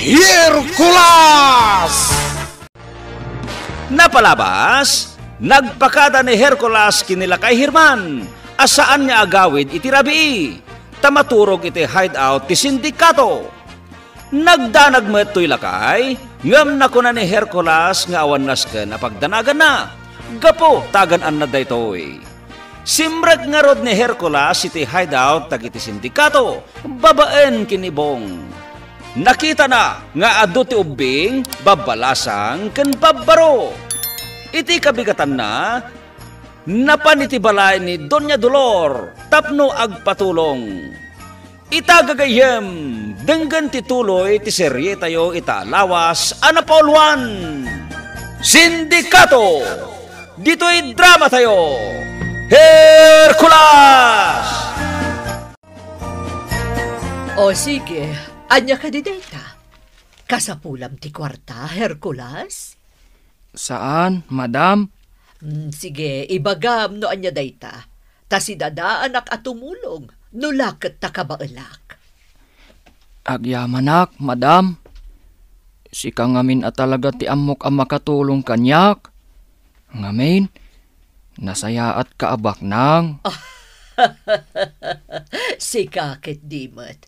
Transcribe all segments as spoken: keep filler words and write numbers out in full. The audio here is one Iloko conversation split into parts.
Hercules! Napalabas, nagpakada ni Hercules ken ni Lakay Herman a saan nga agawid iti rabii, ta maturog iti hideout ti sindikato. Nagdanag met toy Lakay, ngem nakuna ni Hercules nga awan nasken a pagdanaganna, gapu ta agan-annad daytoy. Simrek ngarud ni Hercules iti hideout dagiti sindikato babaen ken ni Bong. Nakitana nga adu ti ubbing, babbalasang, ken babbaro. Iti kabigatanna, napan iti balay ni Doña Dolor tapno agpatulong. Ita gagayyem, denggen ti tuloy ti serietayo ita lawas a napauluan, Sindikato. Ditoy dramatayo, Hercules! O sige, ania kadi dayta? Kasapulam ti kuarta, Hercules? Saan, madam. Mm, sige, ibagam no ania dayta. Ta sidadaanak a tumulong, no la ket ta kabaelak. Agyamanak, madam. Sika ngamin a talaga ti ammok a makatulong kaniak. Ngamin, nasayaatka a baknang. Sika ket di met.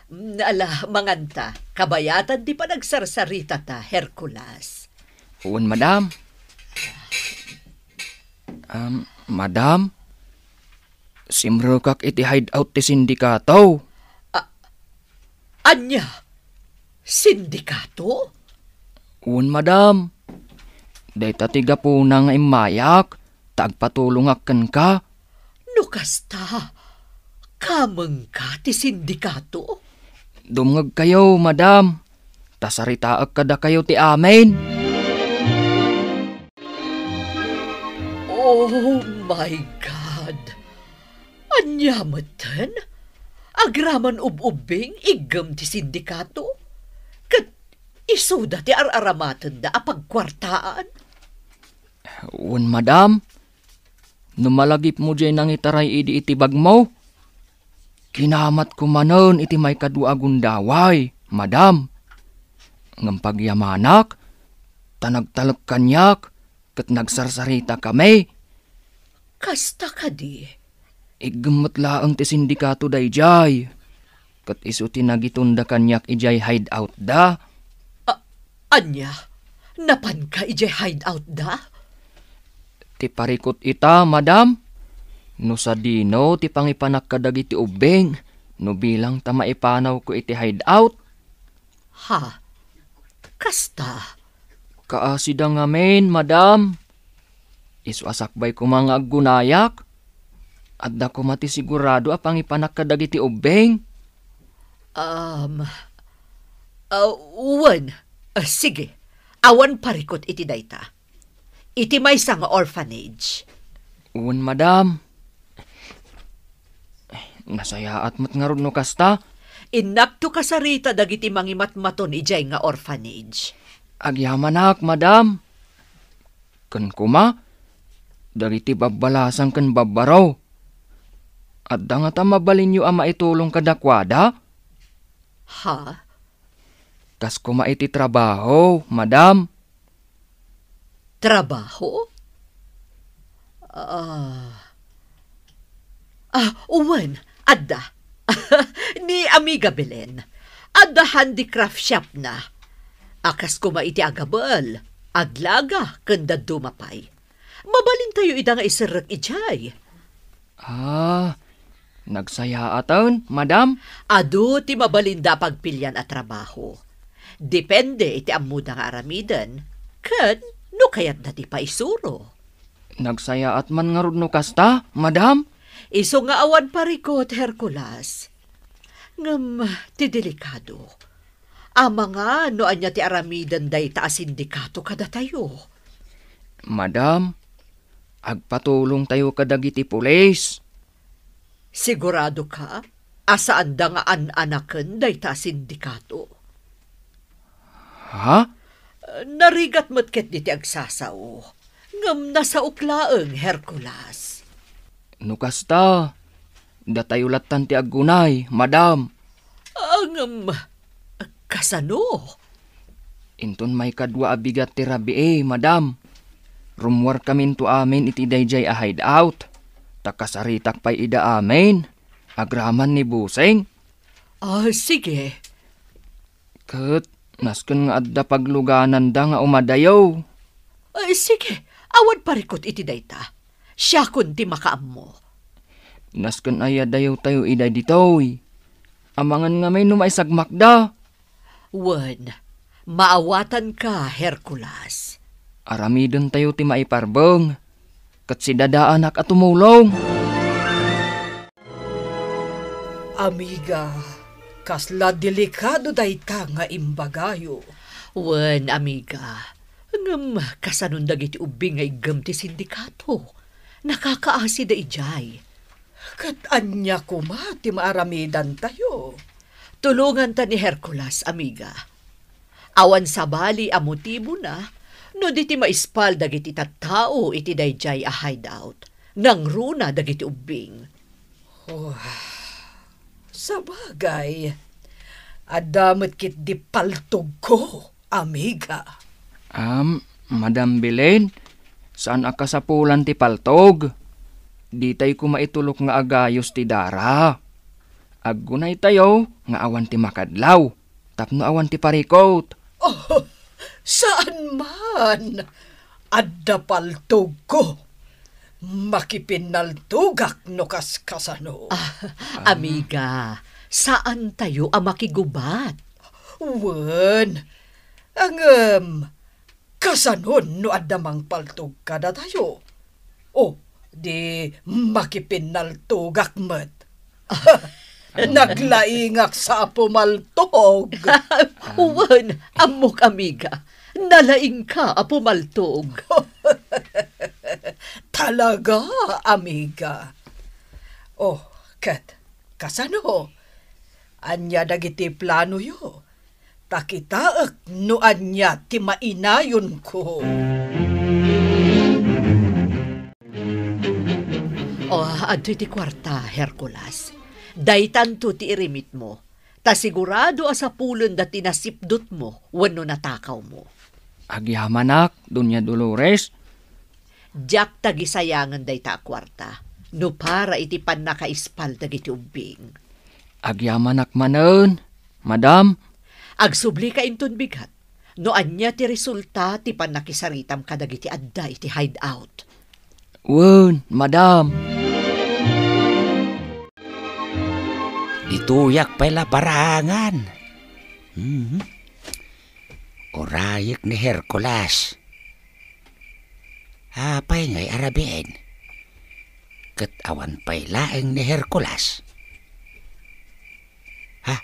Mm, ala, manganta. Kabayatan ti panagsarsaritata, Hercules. Wen, madam. Am, madam, simrekak iti hideout ti sindikato. A-, ania? Sindikato? Wen, madam. Dayta ti gapuna nga immayak, ta agpatulongak kenka. No kasta, kamengka ti sindikato? Dumngegkayo, madam. Ta saritaek kadakayo ti amin. Oh my God! Ania metten? Agraman ub-ubbing iggem ti sindikato? Ket isuda ti ar-aramatenda a pagkuartaan? Wen, madam. No malagipmo diay nangitaray idi iti bagmo, kinamatko manen iti maikadua a gundaway, madam. Ngem pagyamanak, ta nagtalek kaniak ket nagsarsaritakami. Kasta kadi? Iggem met laeng ti sindikato daydiay. Ket isu ti nagitonda kaniak idiay hideout da. A-, ania? Napanka idiay hideout da? Ti parikut ita, madam. No sadino ti pangipanak kadagiti ubbing, no bilang ta maipanawko iti hideout? Ha? Kasta? Kaasida ngamin, madam. Isu a sakbay koma nga aggunayak, adda koma ti sigurado a pangipanak kadagiti ubbing. Um, ah, wen. Ah, sige. Awan parikut iti dayta. Iti maysa nga orphanage. Wen, madam. Nasayaat met ngarud no kasta. Innakto kasarita dagiti mangimatmaton idiay nga orphanage. Agyamanak, madam. Ken koma, dagiti babbalasang ken babbaro. Adda ngata mabalinyo a maitulong kadakuada? Ha? Kas koma iti trabaho, madam. Trabaho? Ah. Ah, wen, adda. Ni Amiga Belen. Adda handicraft shop na. A kas koma iti agabel, aglaga, ken dadduma pay. Mabalintayo ida nga iserrek idiay. Ah, nagsayaaten, madam? Adu ti mabalinda a pagpilian a trabaho. Depende iti ammoda nga aramiden, ken no kayatda ti paisuro. Nagsayaat man ngarud no kasta, madam? Isu nga awan parikut, Hercules. Ngem ti delikado, amangan no ania ti aramiden dayta a sindikato kadatayo. Madam, agpatulongtayo kadagiti pulis. Sigurado ka a saanda nga an-anaken dayta a sindikato? Ha? Narigat met ketdi ti agsasao, ngem nasaok laeng, Hercules. No kasta, datayo lattan ti aggunay, madam. Ah, ngem, kasano? Inton maikadua a bigat ti rabii, madam. Rummuarkaminto amin iti daydiay a hideout. Ta kasaritak pay ida amin. Agraman ni Busing. Ah, sige. Ket nasken nga adda paglugananda nga umadayo. Ah, sige, awan parikut iti dayta. Siakon ti makaammo. Nasken aya dayawtayo idiay ditoy. Amangan ngamin no maisagmakda. Wen, maawatanka, Hercules. Aramidentayo ti maiparbeng, ket sidadaanak a tumulong. Amiga, kasla delikado dayta nga imbagayo. Wen, amiga, ngem kasanon dagiti ubbing nga iggem ti sindikato? Nakakaasida idiay. Ket ania koma ti maaramidantayo? Tulonganta ni Hercules, amiga. Awan sabali a motibona no di ti maispal dagiti tattao iti daydiay a hideout. Nangruna dagiti ubbing. Oh, sabagay, adda met ketdi paltogko, amiga. Am, Madam Belen, saan a kasapulan ti paltog. Ditay koma itulok nga agayos ti dara. Aggunaytayo nga awan ti makadlaw, tapno awan ti parikot. Oh, saan man. Adda paltogko. Makipinnaltogak no kaskasano. Ah, amiga, saantayo a makigubat. Wen, ngem, kasanon no adda mangpaltog kadatayo? O, di makipinnaltogak met. Naglaingak sa a pumaltog. Wen, ammok, amiga. Nalaingka a pumaltog. Talaga, amiga. Oh, ket kasano? Ania dagiti planoyo? Ta kitaek no ania ti mainayonko. Oh, adtoy ti kuarta, Hercules. Daytanto ti irimitmo. Ta sigurado a sapulenda ti nasipdutmo wenno natakawmo. Agyamanak, Doña Dolores. Diak tagisayangen dayta a kuarta no para iti pannakaispal dagiti ubbing. Agyamanak manen, madam. Agsublika inton bigat no ania ti resulta ti pannakisaritam kadagiti adda iti hideout. Wen, madam. Ditoyak pay la parangan. Mhm. Urayek ni Hercules. Apay ngay a rabiin? Ket awan pay laeng ni Hercules. Ha?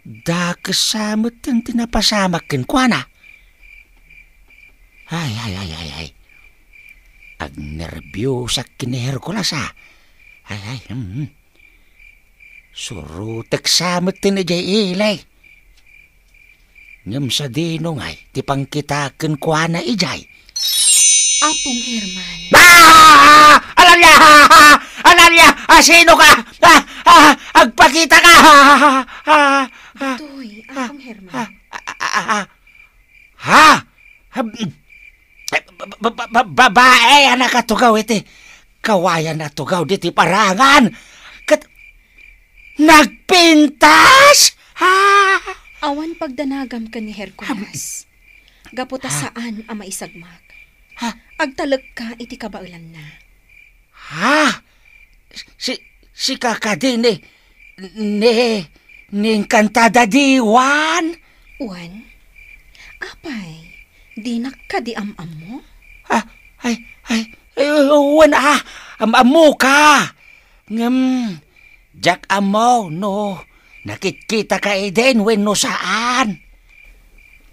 Dakes sa metten ti napasamak kenkuana. Ay, ay, ay, ay, ay. Agnerbiosak ken ni Hercules, a. Ay, ay, hmm. Surotek sa metten idiay ili. Ngem sadino ngay ti pangkita kenkuana idiay? Apong Herman. Ah! Analia! Analia! Ah, sino ka? Ah, ah, agpakita ka! Ah, ah, ah, Ditoy, ah, Apong Herman. Ah, ah, ah, ah. Ha? Ba-, ba-, ba-, ba-, babae a nakatugaw iti kawayan a tugaw diti parangan. Ket nagpintas? Ha? Awan pagdanagam ken ni Hercules. Gapu ta saan a maisagmak. Ha? Agtalekka iti kabaelanna. Ha? Si, sika kadi ni, ni, ni Encantada Diwan? Wen? Apay, dinak kadi am-ammo? Ah, ay, ay, ay, wen, ah, am-ammoka. Ngem, diak ammo no nakitkitaka idin wenno saan.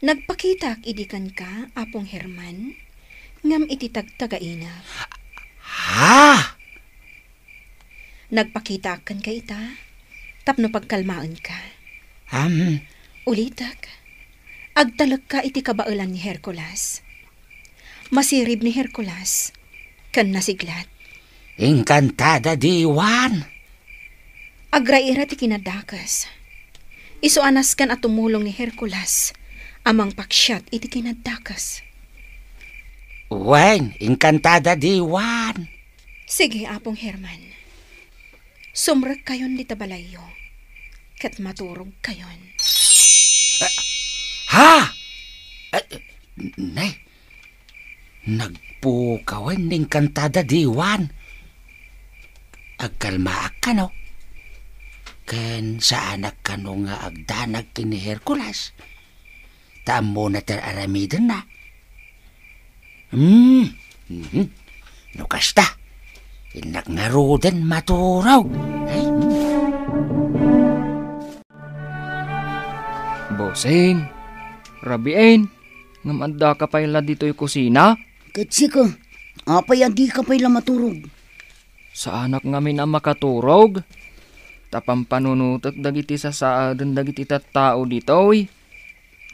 Nagpakitak idi kenka, Apong Herman, ngem iti tagtagainep. Ha? Nagpakitaak kenka ita, tapno pagkalmaenka. Am. Ulitek, agtalekka iti kabaelan ni Hercules. Masirib ni Hercules, ken nasiglat. Encantada Diwan. Agraira ti kinadakes. Isu a nasken a tumulong ni Hercules, a mangpaksiat iti kinadakes. Wen, inkantada diwan. Sige, Apong Herman. Sumrekkayon dita balayyo, ket maturogkayon. Ah, ha? Ah, nay, nagpukawen ni inkantada diwan. Agkalmaak kano. Ken saanak kano nga agdanag ken ni Hercules. Ta ammona ti ar-aramidenna. Hmm. Mhm. No kasta, innak ngaruden maturog. Ay, hmm. Bossing, rabiin, ngem addaka pay la ditoy kusina? Ket sika, apay a dika pay la maturog? Saanak ngamin a makaturog, ta pampanunotek dagiti sasaaden dagiti tattao ditoy.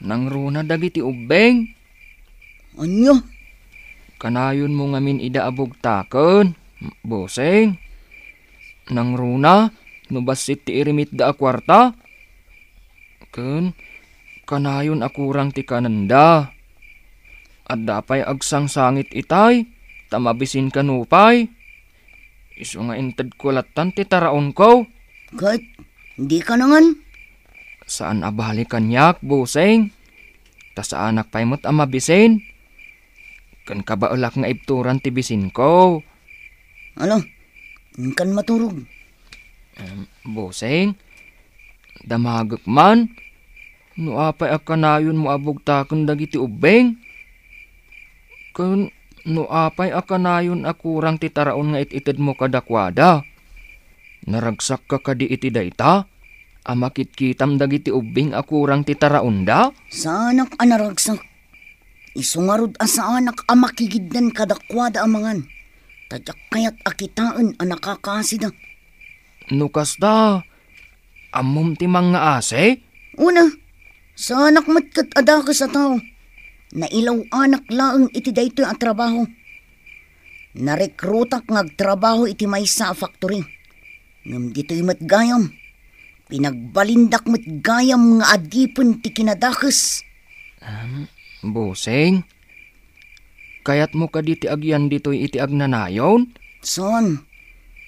Nangruna dagiti ubbing. Ania? Kanayonmo ngamin ida a bugtaken, Bossing. Nangruna no bassit ti irimitda a kuarta. Ken kanayon a kurang ti kanenda. Adda pay agsangsangit itay, ta mabisin kano pay. Isu nga intedko lattan ti taraonko. Ket, dika nangan? Saan a bali kaniak, Bossing. Ta saanak pay met a mabisin. Ken kabaelak nga ibturan ti bisinko. Ano? Inkan maturog. Em, Bossing, damagek man, no apay a kanayonmo a bugtaken dagiti ubbing? Ken no apay a kanayon a kurang ti taraon nga it-itedmo kadakuada? Naragsakka kadi iti dayta a makitkitam dagiti ubbing a kurang ti taraonda? Saanak a naragsak. Isu ngarud a saanak a makigiddan kadakuada a mangan, ta diak kayat a kitaen a nakakaasida. No kasta, ammom ti mangngaasi? Una, saanak met ket a dakes a tao. Nailaw-anak laeng iti daytoy a trabaho. Narekrutak nga agtrabaho iti maysa a faktori. Ngem ditoy met gayam, pinagbalindak met gayam nga adipen ti kinadakes. Em, Bossing, kayatmo kadi ti agyan ditoy iti agnanayon? Saan.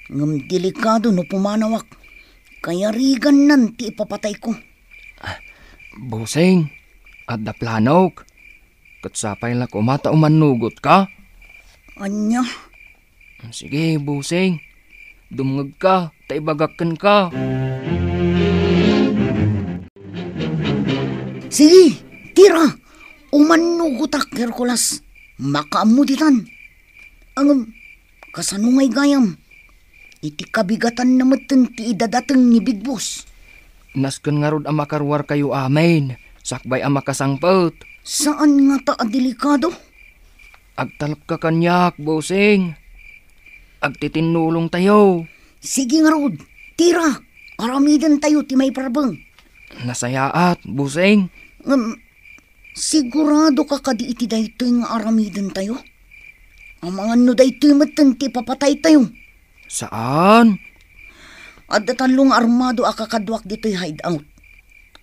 Ngem delikado no pumanawak. Kayarigannan ti ipapatayko. Ah, Bossing, adda planok. Ket sapay la koma ta umannugotka. Ania? Sige, Bossing. Dumngegka, ta ibagak kenka. Sige, tira. Umannugotak, Hercules. Makaammo ditan. Ngem, kasano ngay gayam? Iti kabigatanna metten ti idadateng ni Big Boss. Nasken ngarud a makaruarkayo amin, sakbay a makasangpet. Saan ngata a delikado? Agtalekka kaniak, Bossing. Agtitinnulongtayo. Sige ngarud, tira, aramidentayo ti maiparbeng. Nasayaat, Bossing. Ngem, siguradoka kadi iti daytoy nga aramidentayo? Amangan no daytoy metten ti ipapataytayo. Saan? Adda tallo nga armado a kakaduak ditoy hideout.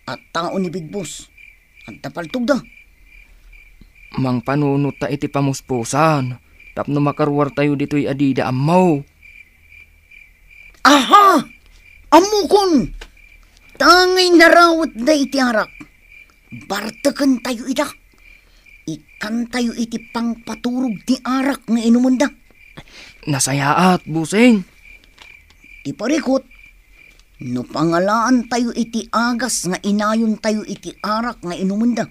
A tao ni Big Boss. Adda paltogda. Mangpanunot ta iti pamuspusan tapno makaruartayo ditoy a dida ammo. Aha! Ammokon! Tangay narawetda iti arak. Bartekentayo ida. Ikkantayo iti pangpaturog ti arak nga inumenda. Nasayaat, Bossing. Ti parikut, no pangalaantayo iti agas nga inayontayo iti arak nga inumenda.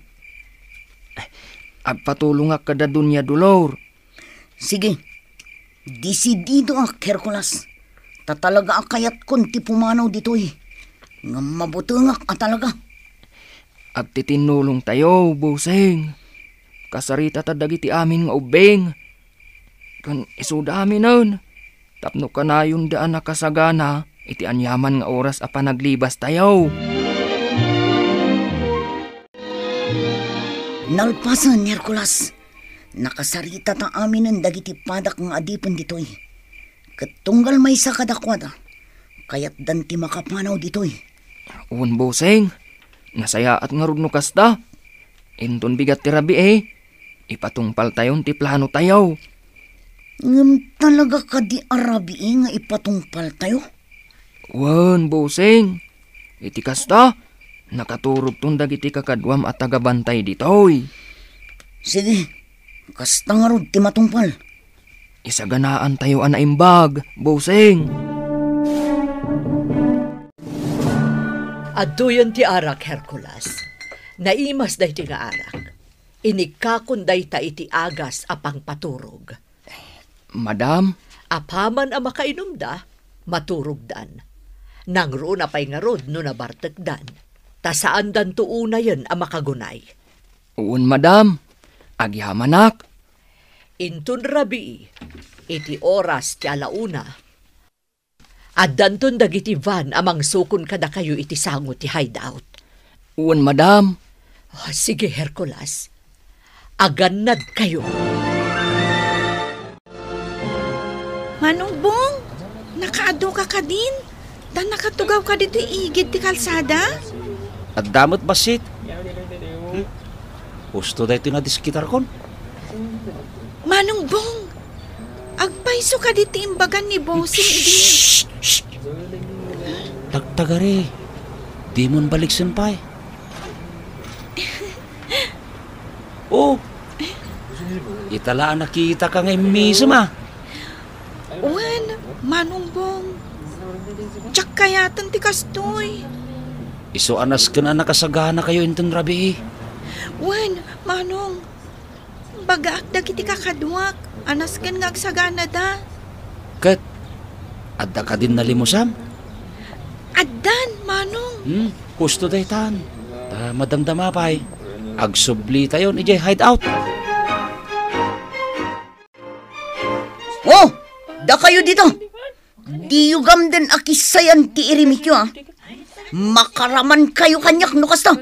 Agpatulongak kada Doña Dolor. Sige, desididoak, Hercules. Ta talaga a kayatkon ti pumanaw ditoy. Ngem mabutengak a talaga. Agtitinnulongtayo, Bossing. Kasaritata dagiti amin nga ubbing. Ken isuda aminen. Tapno kanayonda a nakasagana iti aniaman nga oras a panaglibastayo. Nalpasen, Hercules, nakasaritata aminen dagiti padak nga adipen ditoy. Ket tunggal maysa kadakuada, kayatdan ti makapanaw ditoy. Wen, Bossing, nasayaat ngarud no kasta. Inton bigat ti rabii, ipatungpaltayon ti planotayo. Ngem talaga kadi a rabii nga ipatungpaltayo? Wen, Bossing. Iti kasta, nakaturogton dagiti kakaduam a tagabantay ditoy. Sige, kasta ngarud ti matungpal. Isaganaantayo a naimbag, Bossing. Adtoyen ti arak, Hercules. Naimas daytoy nga arak. Inikkakon dayta iti agas a pangpaturog. Madam? Apaman a makainumda, maturogdan. Nangruna pay ngarud no nabartekdan, ta saandanto unayen a makagunay. Wen, madam. Agyamanak. Inton rabii, iti oras ti alauna, addanton dagiti van a mangsukon kadakayo iti sango ti hideout. Wen, madam. Ah, sige, Hercules. Agannadkayo. Manong Bong, nakaadu ka kadin? Ta nakatugaw ka ditoy igid ti kalsada? Adda met bassit. Hmm? Husto daytoy nadiskitarkon. Manong Bong, agpayso kadi ti imbagan ni Bossing idi. Shh! Shh! Tagtagari, dimon baliksen pay. Oh, ita la a nakitaka nga immisem a. Wen, Manong Bong. Diak kayaten ti kastoy. Isu a nasken a nakasaganakayo inton rabii. Wen, Manong. Bagaak dagiti kakaduak a nasken nga agsaganada. Ket adda kadin nalimusam? Addan, Manong. Hmm, husto daytan. Ta madamdama pay, agsublitayon idiay hideout. Oh, dakayo dita. Diyo gamden a kisayan ti irimityo, a. Makaramankayo kaniak no kasta.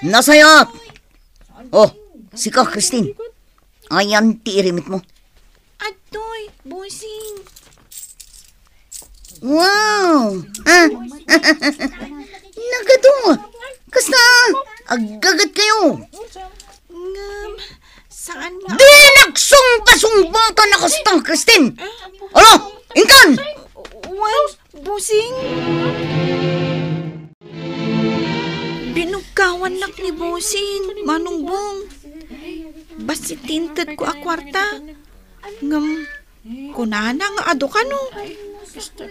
Nasayaat. Oh, sika, Christine. Ayan ti irimitmo. Adtoy, Bossing. Wow! Ah. Nagadu. Kasta, aggagatkayo. Ngem, saan nga... Di nagsungba-sungbatan a kasta, Christine! Ala, inkan! Wen, Bossing. Binugkawannak ni Bossing, Manong Bong. Bassit ti intedko a kuarta. Ngem, kunana nga adu kano.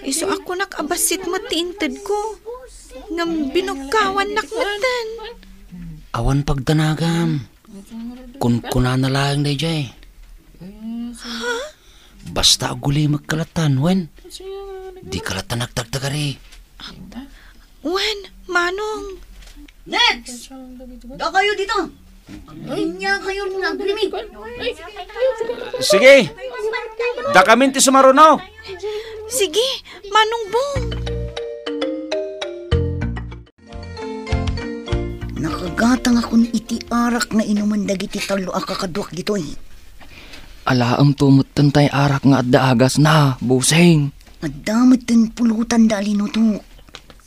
Isu a kunak a bassit met ti intedko. Ngem binugkawannak metten. Awan pagdanagam. Kunkunana laeng daydiay. Ha? Basta agulimekka lattan, wen? Dika lattan agtagtagari. Wen, Manong. Next! Dakayo dita! Ania kayo nga agrimit? Sige! Dakamin ti sumaruno! Sige, Manong Bong! Nakagatangakon iti arak nga inumen dagiti tallo a kakaduak ditoy. Alaemto metten tay arak nga adda agasna, Bossing. Adda metten pulotanda a linutok.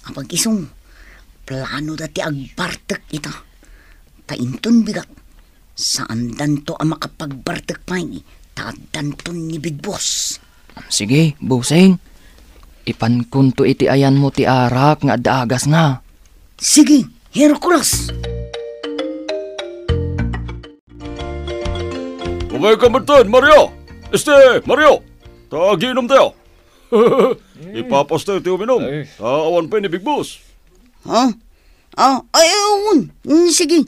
Apag-isu, planoda ti agbartek ita. Ta inton bigat, saandanto a makapagbartek pay ta addanton ni Big Boss. Sige, Bossing. Ipankonto iti ayanmo ti arak nga adda agasna. Sige, Hercules. Umay ka metten, Mario! Este, Mario! Ta agiinomtayo. Ipapastayo ti uminom. Ay. Ta awan pay ni Big Boss. Ha? Ah, ay, ay, wen. Mm, sige.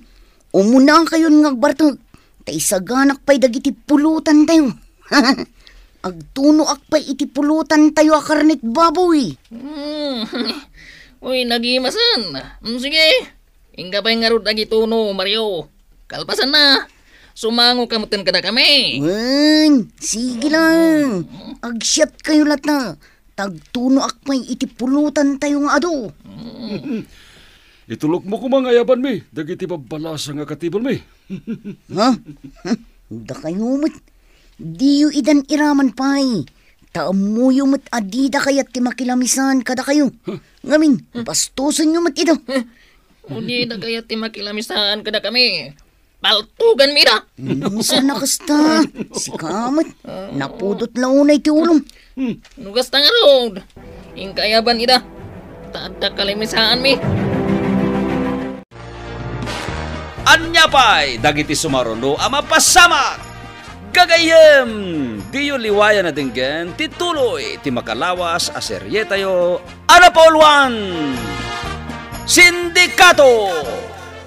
Umunakayon nga agbartek, ta isaganak pay dagiti pulotantayo. Agtunoak pay iti pulotantayo a karnet baboy. Hmm. Uy, nagimasen. Hmm, sige. Inka pay ngarud agituno, Mario. Kalpasanna, sumangoka metten kadakami. Wen, sige lang. Agsiatkayo latta. Tagtunoak pay iti pulotantayo nga adu. Itulokmo koma nga ayabanmi dagiti babbalasa nga katibelmi. Ha? Dakayo met, diyo idan iraman pay, ta ammoyo met a dida kayat ti makilamisan kadakayo. Ngamin, bastosenyo met ida. Undi da kayat ti makilamisaan kadakami. Paltuganmi ida. No, sana kasta. Sika met. Napudot la unay ti ulom. No kasta ngarud, inka ayaban ida. Ta adda kalimisaanmi. Ania pay dagiti sumaruno a mapasamak? Gagayyem, diyo liwayan a denggen ti tuloy ti makalawas a serietayo a napauluan, Sindikato,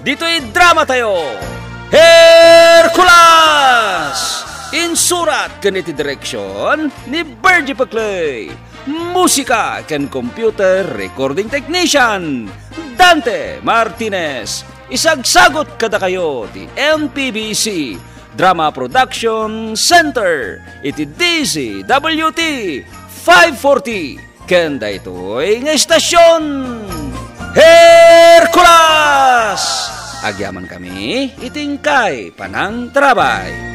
ditoy dramatayo, Hercules! Insurat ken iti direksion ni Virgie Peclay. Musika ken computer recording technician, Dante Martinez. Isagsagot kadakayo ti M P B C Drama Production Center iti D Z W T five forty. Ken daytoy nga istasyon, Hercules! Agyamankami iti inkay panangtarabay.